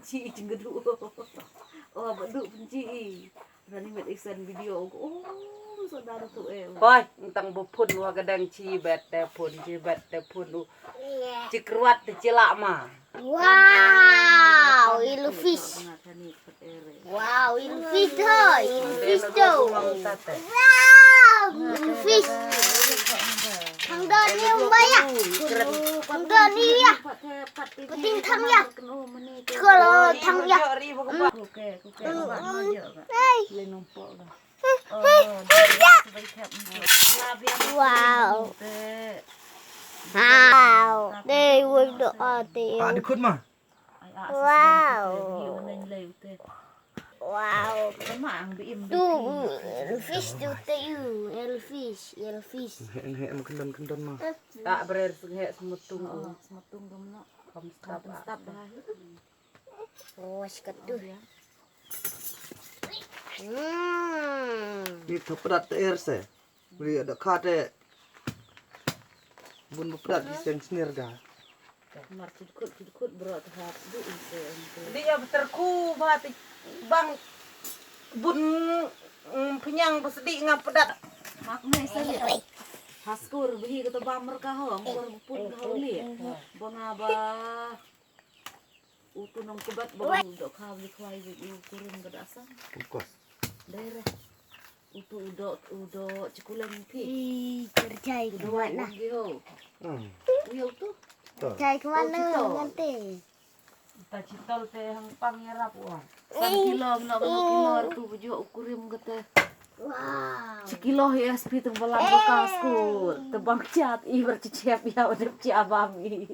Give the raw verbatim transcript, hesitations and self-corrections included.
Chi i jingkadu. Oh, ba du pynchi i. Rani met iksan video ko. Oh, so da tu eh. Hoi, tang bu phun wa gadang chi bet te phun chi bet te phun u. Chi kruat te chi la ma. Wow, ilu fish. Wow, ilu fish ho, ilu fish tu. Wow, ilu fish. Thang da ni um ba ya. Thang da ni ya. Pating thang ya. Kalau thang ya. Hey. Wow. Wow. Dei wei do ate. Ah, di khut ma. Wow. Wow. Tu elfish tu te u elfish, elfish. He he ma kendon kendon ma. Tak berer he semetung. Semetung dum no. Kom stap. Stap dah. Oh, sikat tu. Hmm. Ni thaprat te er se. Bri ada kate. Bun baprat di seng snir ga. Mar cutkut cutkut bro te hap di ise. Di ya beterku ba ti bang bun penyang besedi ngam pedat. Mak mai sali. Haskur behi kata ba merka ho, ngkor bepun ka ho li. Ba nga ba Utu nong kubat ba u dok kha wi khwai wi u kurim ka da sang. Pungkos. Dere. Utu u dok u dok cikuleng phi. Ih, kerjai kuat na. Ugi ho. Hmm. Uya utu. Kerjai kuat na ngan te. Ta citol te hang pang ya rap wa. San kilo ngno ngno kilo tu bujo u kurim kete. Wow. Cikilo ya spi tu balang bekas ku. Tebang ciat i bercicip ya udah ciabam i.